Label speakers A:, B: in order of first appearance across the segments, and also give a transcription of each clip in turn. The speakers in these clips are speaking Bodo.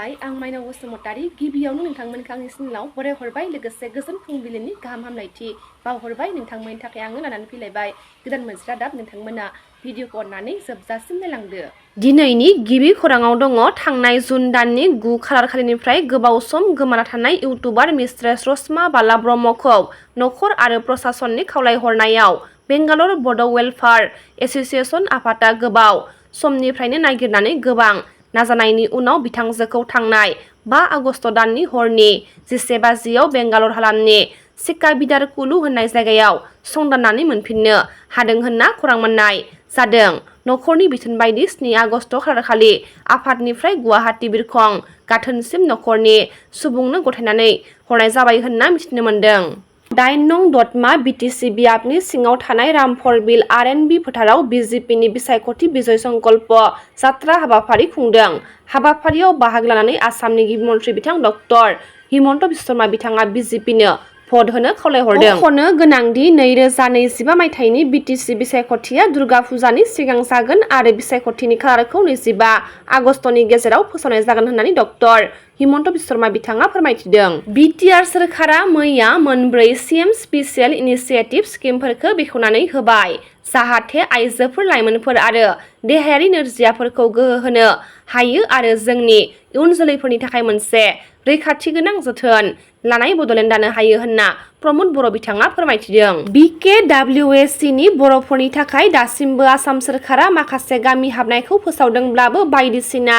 A: खुलुमबाय आं माइनाव बसुमतारी गिबियावनो नोंथांमोनखौ आंनि चेनेलाव बराय हरबाय लोगोसे गोजोन फुंबिलिनि गाहाम हामलायथि बावहरबाय नोंथांमोननि थाखाय आङो लानानै फैलायबाय गोदान मोनसे रादाब नोंथांमोना भिडिअखौ अननानै जोबजासिम नायलांदो। दिनैनि गिबि खौराङाव दङ थांनाय जुन दाननि 9 खालार खालिनिफ्राय गोबाव सम गोमाना थानाय इउटुबार मिस्ट्रेस रसमा बाला ब्रह्मखौ नखर आरो प्रशासननि खावलायहरनायाव बेंगालर बड' वेलफेयार एस'सिएशन आफादा गोबाव समनिफ्रायनो नागिरनानै गोबां नाजानायनि उनाव बिथांजोखौ थांनाय 5 आगस्ट दाननि हरनि 11 बाजियाव बेंगालर हालामनि सिकाबिदारकुलु होननाय जायगायाव संदाननानै मोनफिननो हादों होनना खौरां मोननाय जादों। नखरनि बिथोन बायदि 7 आगस्ट खालारखालि आफादनिफ्राय गुवाहाटी बिरखं गाथोनसिम नखरनि सुबुंनो गथायनानै हरनाय जाबाय होनना मिथिनो मोन्दों। 8 नं दतमा बिटिसि बियाबनि सिङाव थानाय रामफलबिल आर.एन.बि फोथाराव बिजेपिनि बिसायख'थि बिजय संकल्प जात्रा हाबाफारि खुंदों। हाबाफारियाव बाहागो लानानै आसामनि गिबि मन्थ्रि बिथां डक्टर हिमन्त बिश्व शर्मा बिथाङा बिजेपिनो भट होनो खावलायहरदों। मख'नो गोनांदि 2025 मायथाइनि बिटिसि बिसायख'थिया दुर्गा फुजानि सिगां जागोन आरो बिसायख'थिनि खालारखौ 25 आगस्तनि गेजेराव फोसावनाय जागोन होननानै डक्टर हिमन्त बिश्व शर्मा बिथाङा फोरमायथिदों। बिटिआर सोरखारा मैया मोनब्रै सिएम स्पेसियेल इनिशिएटिभ स्किमफोरखौ बेखेवनानै होबाय जाहाथे आइजोफोर लाइमोनफोर आरो देहायारि नोरजियाफोरखौ गोहो होनो हायो आरो जोंनि इयुन जोलैफोरनि थाखाय मोनसे रैखाथि गोनां जोथोन लानाय बड'लेण्ड दानो हायो होनना प्रमद बर' बिथाङा फोरमायथिदों। BKWSनि बर'फोरनि थाखाय दासिमबो आसाम सोरखारा माखासे गामि हाबनायखौ फोसावदोंब्लाबो बायदिसिना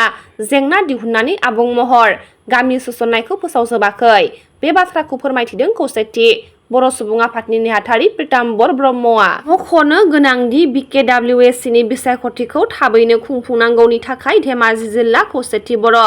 A: जेंना दिहुननानै आबुं महर गामि सोसननायखौ फोसावजोबाखै। बे बाथ्राखौ फोरमायथिदों खौसेथि बर' सुबुं आफादनि नेहाथारि प्रिताम्बर ब्रह्मआ। मख'नो गोनांदि BKWSनि बिसायख'थिखौ थाबैनो खुंफुंनांगौनि थाखाय धेमाजि जिल्ला खौसेथि बर'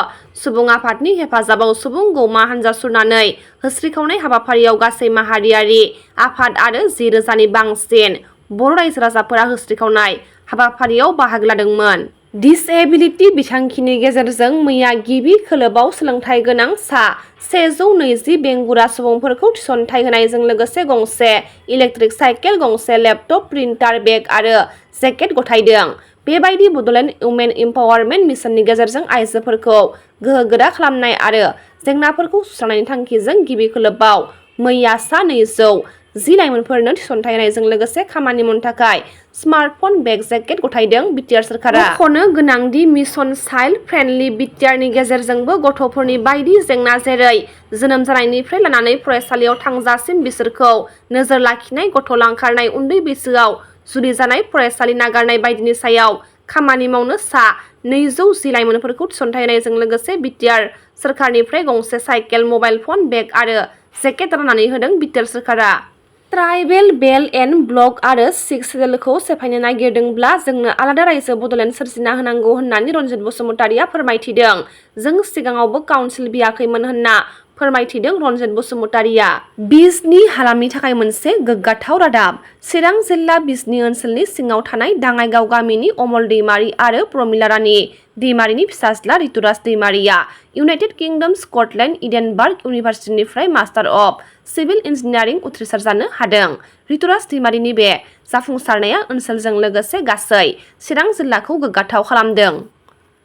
A: सुबुं आफादनि हेफाजाबाव सुबुं गौमा हानजा सुरनानै होस्रिखावनाय हाबाफारियाव गासै माहारियारि आफाद आरो 10,000नि बांसिन बर' रायजो राजाफोरा होस्रिखावनाय हाबाफारियाव बाहागो लादोंमोन। दिसएबिलिटि बिथांखिनि गेजेरजों मैया गिबि खोलोबआव सोलोंथाइ गोनां सा 120 बेंगुरा सुबुंफोरखौ थिसनथाइ होनायजों लोगोसे गंसे इलेक्ट्रिक साइकेल, गंसे लेपटप, प्रिन्टार, बेग आरो जेकेट गथायदों। बेबायदि बड'लेण्ड उमेन इम्पावारमेन्ट मिशननि गेजेरजों आइजोफोरखौ गोहोगोरा खालामनाय आरो जेंनाफोरखौ सुस्रांनायनि थांखिजों गिबि खोलोबआव मैया सा 210 लाइमोनफोरनो थिसनथाइ होनायजों लोगोसे खामानि मावनो थाखाय स्मार्टफन, बेग, जेकेट गथायदों बिटिआर सोरखारा। मख'नो गोनांदि मिशन चाइल्ड फ्रेन्डलि बिटिआरनि गेजेरजोंबो गथ'फोरनि बायदि जेंना जेरै जोनोम जानायनिफ्राय लानानै फरायसालियाव थांजासिम बिसोरखौ नोजोर लाखिनाय, गथ' लांखारनाय, उन्दै बैसोआव जुलि जानाय, फरायसालि नागारनाय बायदिनि सायाव खामानि मावनो सा 210 लाइमोनफोरखौ थिसनथाइ होनायजों लोगोसे बिटिआर सोरखारनिफ्राय गंसे साइकेल, मबाइल फन, बेग आरो जेकेट राननानै होदों बिटिआर सोरखारा। ट्राइबेल बेल्ट एन्ड ब्लक आरो 6 सेडुलखौ सेफायनो नागिरदोंब्ला जोंनो आलादा रायजो बड'लेण्ड सोरजिना होनांगौ होननानै रन्जित बसुमतारिया फोरमायथिदों। जों सिगाङावबो काउन्सिल बियाखैमोन होनना फोरमायथिदों रन्जित बसुमतारिया। बिजनी हालामनि थाखाय मोनसे गोग्गाथाव रादाब। चिरां जिल्ला बिजनी ओनसोलनि सिङाव थानाय दाङाइगाव गामिनि अमल दैमारि आरो प्रमिला रानी दैमारिनि फिसाज्ला रितुराज दैमारिया इउनाइटेड किंडम स्कटलेण्ड इडेनबार्ग इउनिभार्सिटिनिफ्राय मास्टार अफ सिभिल इन्जिनियारिं उथ्रिसार जानो हादों। रितुराज दैमारिनि बे जाफुंसारनाया ओनसोलजों लोगोसे गासै चिरां जिल्लाखौ गोग्गाथाव खालामदों।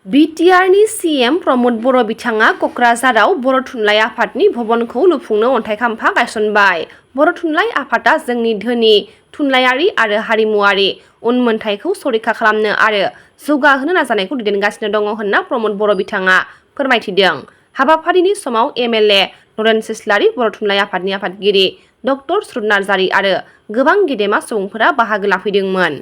A: बिटिआरनि सिएम प्रमद बर' बिथाङा क'क्राझाराव बर' थुनलाइ आफादनि भबनखौ लुफुंनो अन्थाइ खाम्फा गायसनबाय। बर' थुनलाइ आफादा जोंनि धोनि थुनलाइयारि आरो हारिमुआरि उनमोनथाइखौ संरैखा खालामनो आरो जौगाहोनो नाजानायखौ दैदेनगासिनो दङ होनना प्रमद बर' बिथाङा फोरमायथिदों। हाबाफारिनि समाव एमएलए नरेन सिस्लारि, बर' थुनलाइ आफादनि आफादगिरि डक्टर सुरत नार्जारि आरो गोबां गेदेमा सुबुंफोरा बाहागो लाफैदोंमोन।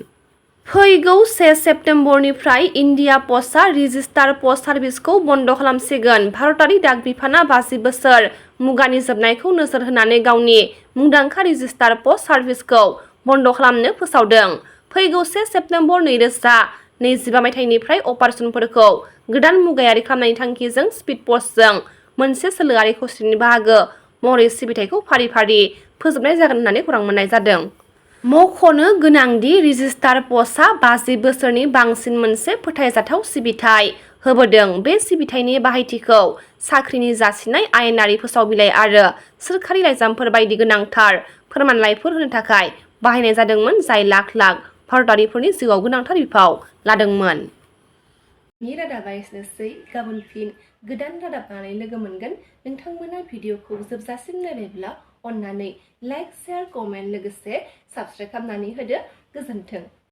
A: फैगौ 1 सेप्तेम्बरनिफ्राय इन्डिया पस्टआ रेजिस्टार पस्ट सार्भिसखौ बन्द खालामसिगोन। भारतारि डाक बिफाना 50 बोसोर मुगानि जोबनायखौ नोजोर होनानै गावनि मुंदांखा रेजिस्टार पस्ट सार्भिसखौ बन्द खालामनो फोसावदों। फैगौ 1 सेप्तेम्बर 2025 मायथाइनिफ्राय अपारेसनफोरखौ गोदान मुगायारि खालामनायनि थांखिजों स्पीड पस्टजों मोनसे सोलोआरि खौसेथिनि बाहागो महरै सिबिथायखौ फारि फारि फोजोबनाय जागोन होननानै खौरां मोननाय जादों। मख'नो गोनांदि रेजिस्टार पस्टआ 50 बोसोरनि बांसिन मोनसे फोथायजाथाव सिबिथाय होबोदों। बे सिबिथायनि बाहायथिखौ साख्रिनि जासिनाय, आयेनारि फोसावबिलाइ आरो सोरखारि लाइजामफोर बायदि गोनांथार फोरमानलाइफोर होनो थाखाय बाहायनाय जादोंमोन, जाय लाख लाख भारतारिफोरनि जिउआव गोनांथार बिफाव लादोंमोन। नि रादाबा एसेनोसै गाबोन फिन गोदान रादाब लानानै लोगो मोनगोन नोंथांमोना भिडिअखौ जोबजासिम नायबायब्ला अन्नानै लाइक शेयार कमेन्ट लोगोसे साबस्क्राइब खालामनानै होदो गोजोन्थों।